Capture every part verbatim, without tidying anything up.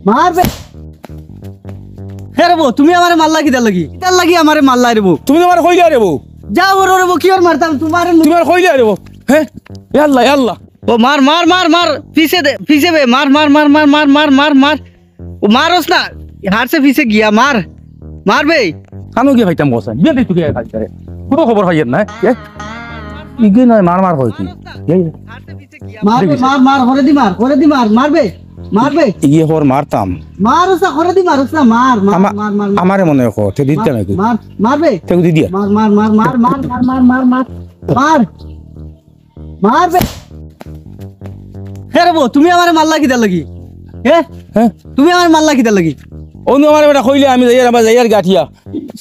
মার বে। হে রে বউ, তুমি আমারে মারলা কিতার লাগি? কিতার লাগি আমারে মারলা রে বউ? তুমি তো আমারে কইলা রে বউ। যা ওর রে বউ, কিওর মারতাম তোমারে? তুমি আমারে কইলা রে বউ। হে? এ আল্লাহ, এ আল্লাহ। ও মার, মার, মার, মার। পিছে দে, পিছে বে। মার, মার, মার। ও মারস না। হারছে পিছে গিয়া মার। মার বে। কানো গিয়া পাইতাম বসা। বিয়া দিই তুই আজ করে। কোনো খবর পাইয়ের না, এ? ইগে নয়, মার, মার হয় কি? এ? মার বে, মার, মার, করে দি মার, করে দি মার, মার বে। মার বে। ইয়ে হর মারতাম। মার ওসা, করে দি মার ওসা, মার, মার, আমা-, মার, মার, মার। আমারে মনে রাখো, তে দিতে মার, নাকি? মার, মার বে। তে দি দিয়া। মার, মার, মার। মার। মার বে। হে রে বউ, তুমি আমারে মারলা কিতার লাগি? হে? হে? তুমি আমারে মারলা কিতার লাগি? অনু আমারে বেটা কইলে আমি যাইয়ার, আমার যাইয়ার গাঠিয়া।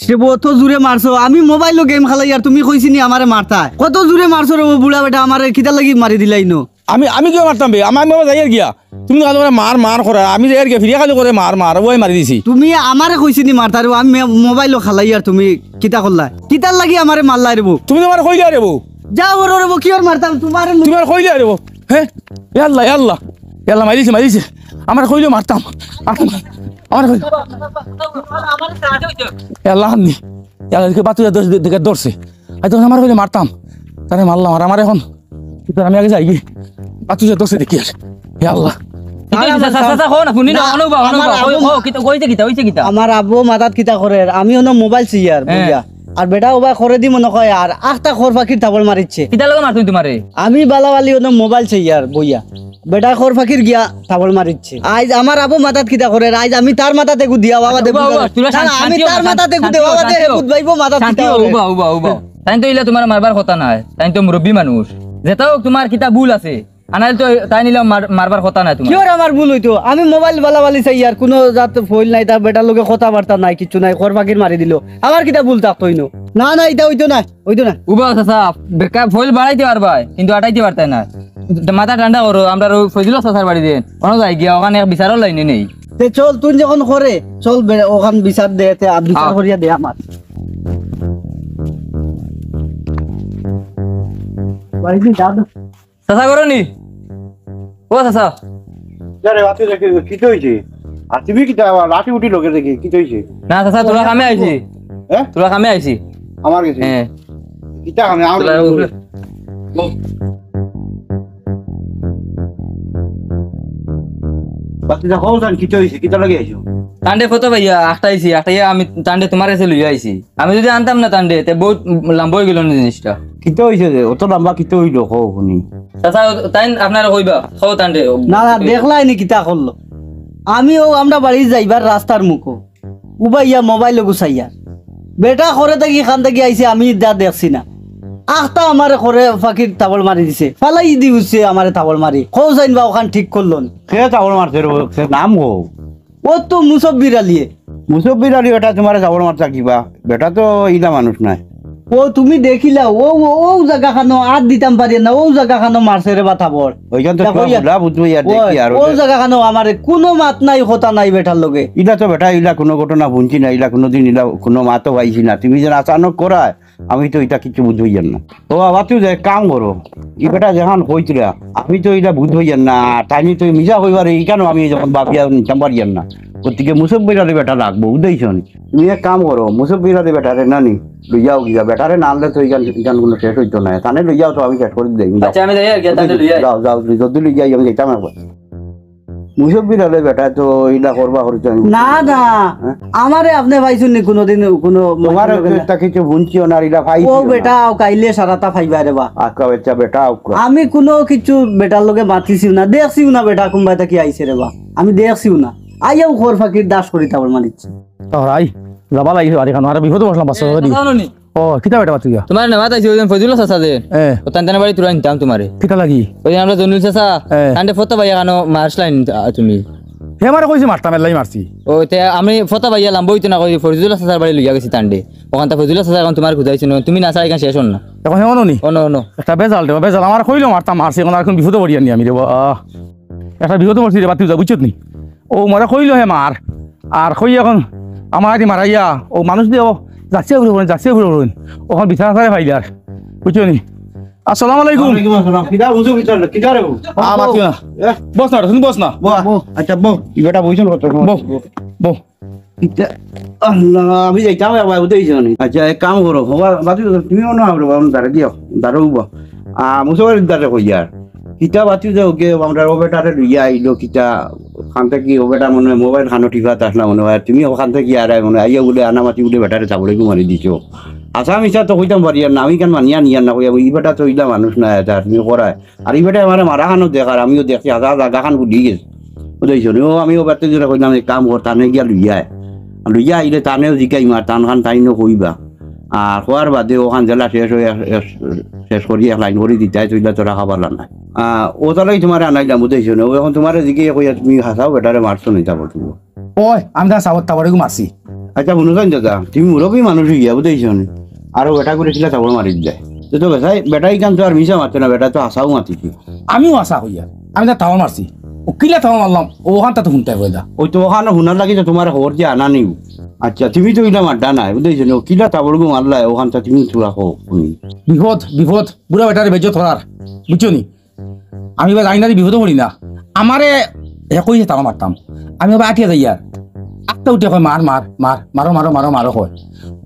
সে বউ অত জুরে মারছো, আমি মোবাইলো গেম খেলাইয়ার তুমি কইছি নি আমারে মারতায়। কত জুরে মারছো রে বউ, বুড়া বেটা আমারে কিতার লাগি মারি দিলাইনো? আমি, আমি কিওর মারতাম বে? আমার, আমি বাবা যাইয়ার গিয়া। তুমি তো আমারে মার, মার করা। আমি যাইয়ার গিয়া, ফিরিয়া খালি করে মার, মার। ওই মারি দিছি। তুমি আমারে কইছি নি মারতায় রে বউ, আমি মে-, মোবাইলো খেলাইয়ার তুমি কিতা করলায়? কিতার লাগি আমারে মারলায় রে বউ? তুমি তো আমারে কইলা রে বউ। যা ওর রে বউ, কিওর মারতাম তোমারে? তুমি আমারে কইলা রে বউ। হে? এ আল্লাহ, এ আল্লাহ। এ আল্লাহ, মারিছে, মারিছে। আমারে কইলো মারতাম। আমারে কইলো। এ আল্লাহ, আননি। এ আল্লাহ, দেখে বাতুয়া ধরছে, দেখে ধরছে। আই তখন আমারে কইলো মারতাম। তারে মারলাম, আর আমার এখন, কি করে আমি আগে যাই কি? বাতুয়া ধরছে দেখি আর। এ আল্লাহ। কিতা অইছে, চাচা, চাচা, কও না, হুনি না, না, অনো বা, অনো আমার বা, কও, আবু কও, কিতা, কইছে কিতা, অইছে কিতা? আমার আবু মাথাত কিতা করের, আমি অনো মোবাইল চাইয়ার, হ্যাঁ। বুঝা। আর বেটা ওবা করে দি মনে কয়, আর আখতা খর ফাকির থাবড় মারিছে। কিতা লগে মারছইন তোমারে? আমি বালাবালি অনো মোবাইল চাইয়ার, বইয়া। বেটা খর ফাকির গিয়া থাবড় মারিছে। আইজ আমার আবু মাথাত কিতা করের, আইজ আমি তার মাথাত এগু দিয়া বাবা দে উবা, উবা, বুঝা। তুলা না, না, শান্তি, আমি শান্তি তার হও, মাথাত এগু শান্তি দে হও, বাবা দে, শান্তি হও। বুঝবাইবো মাথাত শান্তি কিতা হও, করের। উবা, উবা, উবা। তাইন তো ইলা তোমার মারবার কথা নায়, তাইন তো মুরব্বি মানুষ। যেটা হোক তোমার কিতা ভুল আছে, আনাইল তো তাইন ইলা মার-, মারবার কথা নায় তোমার। কিওর আমার ভুল অইতো? আমি মোবাইল বালাবালি চাইয়ার, কুনু জাত ফইল নাই, তার বেটার লগে কথাবার্তা নাই, কিচ্ছু নাই, খর ফাকির মারি দিলো। আমার কিতা ভুল থাকতো অইনো? না, না, ইটা অইতো না, অইতো না। উবা চাচা, বেকা ফইল বাড়াইতে পারবায়, কিন্তু আটাইতে পারতায় না। মাথা ঠান্ডা করো, আমরার ওই ফজলু চাচার বাড়ি দেন, অনো যাই গিয়া, ওখান এক বিচারর লাইনে নেই। তে চল, তুই যখন করে, চল বে-, ওখান বিচার দে, তে আ-, বিচার আও। করিয়া দে আমার। বাড়ি দি যা তো। চাচা করো নি? ও চাচা। আরে, বাতি দেখি, কিতা অইছে? আর তুমি কিতা আবার লাঠি উঠি লগে দেখি, কিতা অইছে? না চাচা, তোরা কামে আইছি। হ্যাঁ? তোরা কামে আইছি। আমার গেছে? হ্যাঁ। কিতা কামে? আমার তোরা গেছে? উপরে। বাতি দেখো, জান, কিতা অইছে? কিতা লাগি আইছো? তানরে ফটো পাইয়া, আখতা আইছি, আখতা আমি তানরে তোমার গেছে লইয়া আইছি। আমি যদি আনতাম না তানরে, তে বহুত লম্বা অই গেল না জিনিসটা। কিতা অইছে রে? অত লম্বা কিতা অইলো, কও হুনি। চাচা, তাইন আপনারে কইবা, কও তানরে। না, না, দেখলায় নি কিতা করলো? আমি অউ আমরা বাড়ি যাইবার রাস্তার মুখো, উবাইয়া মোবাইল গুছাইয়া। বেটা খরে থাকি খান থাকি আইছে, আমি ইতা দেখছি না। আখতা আমারে খরে ফাকির থাবড় মারি দিছে, ফালাই দি উঠছে আমারে থাবড় মারি। কও চাইন বা ওখান ঠিক করলো নি। কে থাবড় মারছে রে? ও, কে নাম কও? ও তো মুসব্বির আলিয়ে। মুসব্বির আলী বেটা তোমারে থাবড় মারতা কিবা? বেটা তো ইলা মানুষ নায়। ও তুমি দেখিলা, ও, ও, ও জাগা খানো আত দিতাম পারি না, ও জাগা খানো মারছে রে বা থাবড়। ওইখান তো দেখো ইয়া। বুলা বুঝবো ইয়ার দেখি আর অউ ওটা। জাগা খানো আমারে কুনু মাত নাই, কথা নাই বেটার লগে। ইলা তো বেটা, ইলা কুনু ঘটনা হুনছি না, ইলা কুনুদিন ইলা কুনু মাতও পাইছি না। তুমি যেন আচানক করায়, আমি তো ইটা কিচ্ছু বুঝবো ইয়ার না। ও বাবা, তুই যে কাম করো, ই বেটা যেখান কইতরা, আমি তো ইটা বুঝবো ইয়ার না। তাইনি তো মিছা কইবার, ইখানো আমি যখন ভাবিয়া নিতাম পারি ইয়ার না। গতিকে মুসব্বির আলী বেটা লাগবো, বুঝছো নি? তুমি এক কাম করো, মুসব্বির আলী বেটারে না নি, লইয়াও গিয়া, বেটারে না আনলে তো ইখান, ইখান কুনু শেষ অইতো নায়। তানে লইয়াও তো আমি শেষ করি দেই। আচ্ছা, আমি যাই আর কি, তানে লইয়া আই। যাও, যাও, যদি লইয়া আই, আমি যাইতাম একবার। মুসব্বির আলী বেটা তো ইলা করবা করিতে আমি না, না। হ্যাঁ? আমারে আপনে পাইছইন নি কুনুদিন কুনু তোমার মানুষের লগে না? একটা কিছু হুনছিও না, ইলা পাইছি ও না। বেটা, ও কাইলে সারাটা পাইবা রে বা। আচ্ছা, আচ্ছা, বেটা, আউক। আমি কুনু কিছু বেটার লগে মাতিছিও না, দেখছিও না বেটা কুনবায় থাকি আইছে রে বা। আমি দেখছিও না। আইয়াও খর ফাকির দাস করি থাবড় মারিছে। ও ভাই, যাবা লাগি বাড়ি খানো, আর বিপদে পড়লাম, বাচ্চা এ, কথা দি। কথা হলো নি? ও, কিতা বেটা বাতুইয়া? তোমার নেওয়াত আইছি, ওই দিন ফজলুল চাচা যে। এ। ও তান তান বাড়ি তুরাই নিতাম তোমারে। কিতা লাগি? ওই দিন আমরা জনুল চাচা, এ। তানরে ফটো পাইয়া খানো মারছলাইন, আ, তুমি। হে আমারে কইছে মারতাম, এল্লাই মারছি। ও, তে আমি ফটো পাইয়া লাম্বা অইতো না কই, ফজলুল চাচার বাড়ি লইয়া গেছি তানরে। ওখান তা ফজলুল চাচা এখন তোমার খুঁজাইছে না, তুমি না চাই এখান শেষ অন না। এখন হে অনো নি? অনো, অনো। একটা বেজাল দে, বেজাল। আমারে কইলো মারতাম, মারছি, এখন আর কোন বিপদে পড়িয়ার নি আমি রে বা। একটা বিপদে পড়ছি রে, বাতি যা, বুঝছত নি? ও মরে কইলো হে মার, আর কই এখন আমার আদি মারাইয়া, ও মানুষ দিয়ে ও যাচিয়া ঘুরে পড়ইন, যাচিয়া ঘুরে পড়ইন, ওখান বিছানা ছাড়ে পাইলে আর, বুঝছো নি? আসসালামু আলাইকুম। ওয়ালাইকুম আসসালাম। কিতা বুঝো কিতা? কিতা রে? আ, মাতিও না। এ? বস না, তুমি বস না। বহ, বহ। আচ্ছা, বহ। ই বেটা বইছন কত সময়? বহ, বহ। কিতা? আল্লাহ, আমি যাইতাম, বাবা, উঠে যাইছো নি? আচ্ছা, এক কাম করো, হবা, বাকি তুমি অনো আও রে, বাবা, দাঁড়া দিও, দাঁড়াও বা। আ, মুসা বাড়ির দাঁড়া কই আর? কিতা বাতি যে ওকে, আমরা ও বেটারে লইয়া আইলো, কিতা, খান থাকি ও বেটা মনে হয় মোবাইল খানো টিপাত আসলা মনে হয়, তুমি ওখান থাকি আর আয় মনে হয়, আইয়া বলে আনা মাতি বলে বেটারে চাবড়ে মারি দিছো। আসাম ইসা তো কইতাম পারি আর না, আমি কেন মানিয়া নিয়ার না কইয়া, ই বেটা তো ইলা মানুষ না, এটা তুমি করায়। আর ই বেটায় আমারে মারা খানো দেখ, আর আমিও দেখছি, আধা জাগা খান ভুলি গেছি। বুঝাইছো নি? ও, আমি ও বেটারে যেটা কইলাম, "এক কাম কর, তানে গিয়া লইয়া আয়।" আর লইয়া আইলে তানেও জিকাই মার, তান খান তাইনও কইবা। আর কওয়ার বাদে ওখান জেলা শেষ হয়ে, শেষ করি এক লাইন করি দিতাই, তুইলা তোরা খাবার না। আ, ও তালাই তোমারে আনাইলাম, বুঝাইছো নি? ও এখন তোমারে জিকে কইয়া তুমি হাসাও বেটারে মারছো নি, তা বলছো। ওই, আমি তার সাবত তাবড়ে মারছি। আচ্ছা, হুনো চাইন দাদা, তুমি মুরব্বী মানুষ গিয়া, বুঝাইছো নি? আরো বেটা করে কিলা তাবড় মারি যায়। তো, তো বেটাই, বেটাই কান তো আর মিছা মাতে না, বেটা তো হাসাও মাতিছে। আমিও হাসা কইয়া, আমি তার তাবড় মারছি। ও কিলা তাবড় মারলাম, ও ওখান তো হুনতে হয় দা। ওই তো ওখানে হুনার লাগি তো তোমার খবর যে আনা নিব। আচ্ছা, তুমি তো ইলা মাড্ডা নাই, বুঝাইছো নি? ও কিলা তাবড় গো মারলা, ওখান তো তুমি থুড়া কও, হুনি। বিপদ, বিপদ, বুড়া বেটারে বেজ্জত করার, বুঝছো নি? আমি বা জানি না, বিপদে পড়ি না। আমারে হে কইছে তাও মারতাম। আমি আবার আটিয়া যাই আর। আটটা উঠে কয়, "মার, মার, মার, মারো, মারো, মারো, মারো," কয়।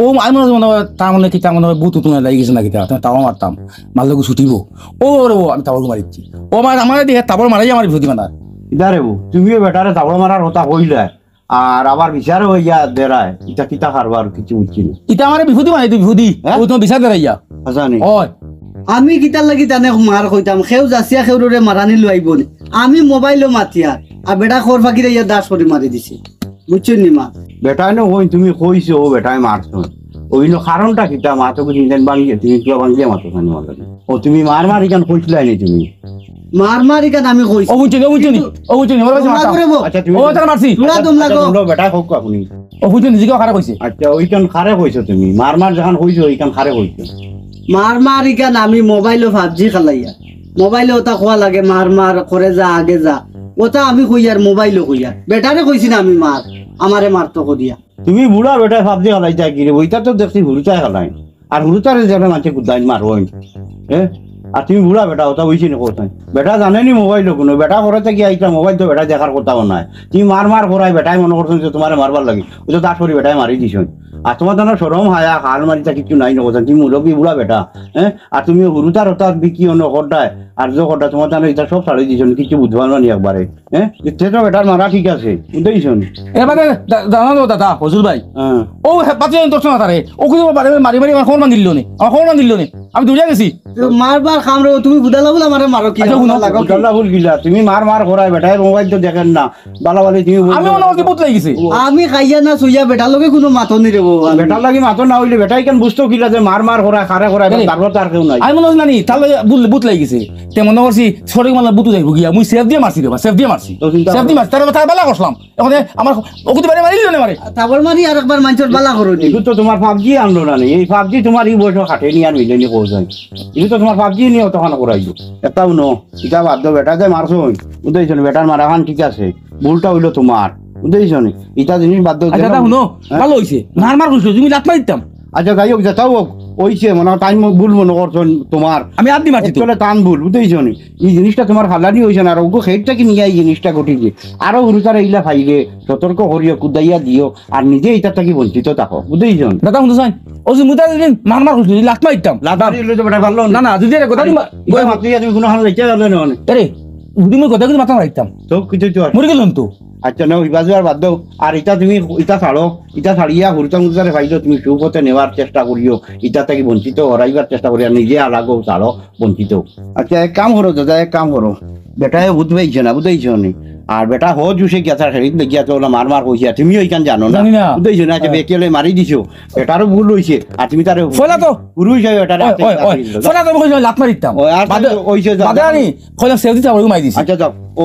ও, আমি মনে হয়, মনে হয়, তার মনে কিতা মনে হয়, ভূত উতুনে লাগি গেছে না কিতা, তাও মারতাম। মারলে গু ছুটিব। ও, ওরে, ও, আমি তাবড় মারিচ্ছি। ও, আমার, আমার দিয়ে তাবড় মারাই আমার বিপদে বানার। ইদারে বউ, তুমিও বেটারে তাবড় মারার কথা কইলায়। আর আবার বিচারও হইয়া দেরায়, ইটা কিতা কারবার কিছু বুঝছি না। ইটা আমারে বিভূতি বানাইতো, বিভূতি। হ্যাঁ? ও তোমার বিচার দেরাইয়া। আচ্ছা নি। ওই। আমি কিতার লাগি তানে মার কইতাম, কেউ যাচিয়া কেউরে মারানি লইব নি। আমি মোবাইলও মাতিয়ার, আর বেটা খর ফাঁকিরে ইয়া দাস করে মারি দিছে। বুঝছো নি মা? বেটায় নো কই তুমি কইছো, ও বেটায় মারছো। ওই নো কারণটা কিতা মা তো বুঝি দেন ভাঙিয়ে, তুমি কিবা ভাঙিয়ে মারছো জানি মারলে। ও তুমি মার মার ইখান কইছিলায় নি তুমি? মার মার ইখান আমি কইছি। ও বুঝছো নি, ও বুঝছো নি, ও বুঝছো নি, ওরা মারছে, মারতাম। আচ্ছা, তুমি ও তারা মারছি। তোরা আচ্ছা, দম আচ্ছা, লাগো। তোমরা বেটায় কউক্কা হুনি। ও বুঝছো নি, জিগাও কারে কইছে। আচ্ছা, ওইখান কারে কইছো তুমি? মার মার যেখান কইছো, ওইখান কারে কইছো? মার মার ইখান আমি মোবাইলো পাবজি খেলাইয়া। মোবাইলো ওটা খোয়া লাগে, মার মার করে যা, আগে যা। ওটা আমি কইয়ার, মোবাইলো কইয়ার। বেটারে কইছি না আমি মার, আমারে মারতো করিয়া। তুমি বুড়া বেটায় পাবজি খেলাইতায় কিরে? ওইটা তো দেখছি হুরুতায় খেলায়। আর হুরুতারে যেন মাঝে কুদাইন মারো। হ্যাঁ? আর তুমি বুড়া বেটা, ওটা বুঝছি না কোথায়? বেটা জানে নি মোবাইল কোনো, বেটা করে থাকি আইতা মোবাইল তো বেটা দেখার কথাও নাই। তুমি মার মার করায় বেটায় মনে করছো যে তোমারে মারবার লাগি। ওই তো দাস করি বেটায় মারি দিছো। আর তোমার জানো শরম হায়া, হাল মারিতা কিচ্ছু নাই না কোথায়। তুমি মুরব্বী বুড়া বেটা, হ্যাঁ? আর তুমি হুরুতার হঠাৎ বিকি অন্য করডায়, আর যে করডা তোমার জানো এটা সব ছাড়ি দিছো, কিচ্ছু বুঝবার না নি একবারে। হ্যাঁ? ইতে তো বেটার মারা ঠিক আছে, বুঝতেইছো নি? এ বাদে দা-, জানো তো দাদা, ফজুল ভাই। হ্যাঁ। ও হে, বাচ্চা যখন তোর সঙ্গে তারে, ও কিন্তু বারে বারে মারি মারি আমার খবর ভাঙিল নে, আমার খবর ভাঙিল নে। আমি দৌড়িয়া গেছি। তো মারবার কাম রে, তুমি বুদালা বুলা মারে মারো কি? আচ্ছা, হুনো। লাগো কি? বুদালা বুল গিলা, তুমি মার মার করায় বেটায় মোবাইল তো দেখেন না, বালা বালি তুমি বুল আমি মনে করছি ভূত লাগি গেছে। আমি খাইয়া না শুইয়া বেটার লগে কোনো মাতো নি রে বউ। আমি বেটার লাগি মাতো না হইলে বেটায় কেন বুঝতো কিলা যে মার মার করায়, কারে করায়, এরে, তারপর তো আর কেউ নাই। আমি মনে করছি না নি, তার লগে ভূত, ভূত লাগি গেছে। তে মনে করছি, সড়ক মালা বুতু যাইব গিয়া, মুই সেফ দিয়া মারছি রে বা, সেফ দিয়া মারছি। তো চিন্তা সেফ দিয়া করো। মারছি, তার, তার বালা করছিলাম। এখন এ আমার অকুতি বারে মারিল নে মারে। তারপর মারি আর একবার মানষর বালা করো নি। এগুলো তো তোমার পাবজি আনলো না নি, এই পাবজি তোমার এই বয়স খাটে নি আর মিলে নি কও যায়। এগুলো তো তোমার পাবজি নিয়ে অতখান করাইলো। এটাও নো, এটা বাদ দাও, বেটা যে মারছো, বুঝতেইছো নি, বেটার মারাখান ঠিক আছে, ভুলটা হইলো তোমার, বুঝতেইছো নি? এটা জিনিস বাদ দাও, আচ্ছা, যেন তা হুনো, হ্যাঁ? ভালো হইছে, মার মার করছো, তুমি লাত মারিতাম। আচ্ছা, যাই হোক, যেটাও হোক, হইছে, মনে হয় তাই ম-, ভুল মনে করছো তোমার। আমি আদি মারছি তো। চলে তান ভুল, বুঝতেইছো নি? এই জিনিসটা তোমার ফালানি হইছে না, আর ওগো খেটটা কি নিয়ে এই জিনিসটা ঘটিছে। আরো হুরুতারে ইলা ফাইলে সতর্ক করিও, কুদাইয়া দিও, আর নিজে এটা থাকি বঞ্চিত থাকো, বুঝতেইছো নি? দাদা, হুনো চাই, ও যে মুদা দিন মার মার করছিল, লাত মারিতাম। লাত মারি হইলে তো বেটা ভালো না। না, না, যদি এর কথা তুমি ইটা মাতলে তুমি কোনো হাল যাইতে পারলে না, মানে। আরে, যদি মুই কথা কিন্তু মাথা মারিতাম। তো কিছু তো আর মরে গেলাম তো। আচ্ছা, না, ওই বাজু আর বাদ দাও। আর এটা তুমি, এটা ছাড়ো, এটা ছাড়িয়া হুরুতা মুরুতারে পাইলেও তুমি সুপথে নেওয়ার চেষ্টা করিও, এটা থাকি বঞ্চিত হরাইবার চেষ্টা করিও, আর নিজে আলাগো ছাড়ো, বঞ্চিত। আচ্ছা, এক কাম করো দাদা, এক কাম করো, বেটায় বুঝ পাইছে না, বুঝাইছো নি? আর বেটা হো জুসে গিয়া তার খেলিত গিয়া তো ওলা মার মার কইছে, আর তুমি ওইখান জানো না, জানি না। বুঝাইছো না? আচ্ছা, হ্যাঁ। বেটিয়ে লই মারি দিছো, বেটারও ভুল হইছে, আর তুমি তারে ফলা তো। গুরু হিসাবে বেটারে ওই, আটকে ওই, ওই, রাখি দিল। ফলা তো কইছো, লাত মারিতাম। ওই, আর বাদে, ওই যে যা-, বাদে আনি, কইলাম সেলফি চাবো, মারি দিছি। আচ্ছা, যাও। ও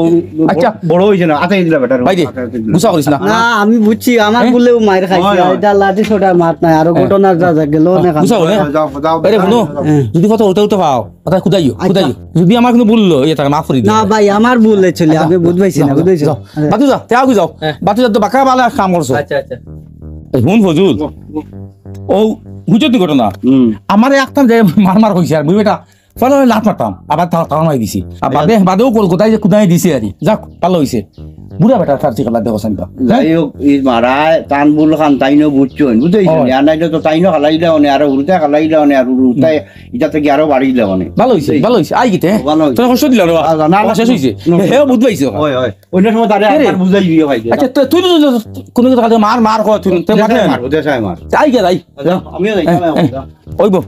আচ্ছা। বড় হইছে না, আতে দিলা বেটার। ভাই রে, আতে দিলা। গুসা করিস না। না, আমি বুঝছি, আমার হ্যাঁ? ভুলেও মাইর খাইছি। হয়, হয়। এটা লাঠি ছোটা মাত নাই, আরো হ্যাঁ। ঘটনা যা যা গেল না গুসা করিস না। যাও, যাও, আরে, যাও, হুনো, যাও। হ্যাঁ। যদি কথা উঠে উঠে পাও, কথা খুদাইও, আচ্ছা। খুদাইও। যদি আমার কোনো ভুল হয়, ইয়ে থাকে, মাফ করি দিও। না ভাই, আমার ভুল হয়েছিল, আচ্ছা, আপনি বুঝ পাইছি না, যাও, বুঝ পাইছি। যাও। আচ্ছা। বাতু যাও, তে আগু যাও। হ্যাঁ। বাতু যাও, তো বাঁকা বালা কাম করছো। আচ্ছা, আচ্ছা। এই হুন ফজুল। ও, ও, হুজুর তুই ঘটনা। হুম। আমার একদম যে মার মার কইছে আর, বুঝবে এটা পয়লা লাত মারতাম, আবার তালা, তালা মারি দিছি। আর বাদে, বাদেও কল কোথায় যে কোথায় দিছে আর কি। যাক, ভালা অইছে। বুড়া বেটা তার ঠিকানা দেখো সাইনটা। যাই হোক, ই মারায় তান ভুল খান তাইনও বুঝছইন, বুঝছইন? আর নাইলে তো তাইনও খালাইলা অনে, আর হুরুতায় খালাইলা অনে, আর হুরুতায় ইটা থাকি আরো বাড়িলা অনে। ভালা অইছে, ভালা অইছে। আই গিতে, হ্যাঁ? ভালা অইছে। তোর কষ্ট দিলা রে বা। আ, না, না, শেষ অইছে। না, না। হেও বুঝ পাইছে ওখান। হয়, হয়। অন্য সময় তারে কে রে? একবার বুঝাই দিও ভাই। আচ্ছা, তো তুই তো, তো কোনো কথা মার, মার কর তুই, তুই মার। মার, বুঝে চায় মার। আই গিয়া, আই। আচ্ছা, আমিও যাই, হ্যাঁ, আমিও হ্যাঁ। যাই। ওই বউ।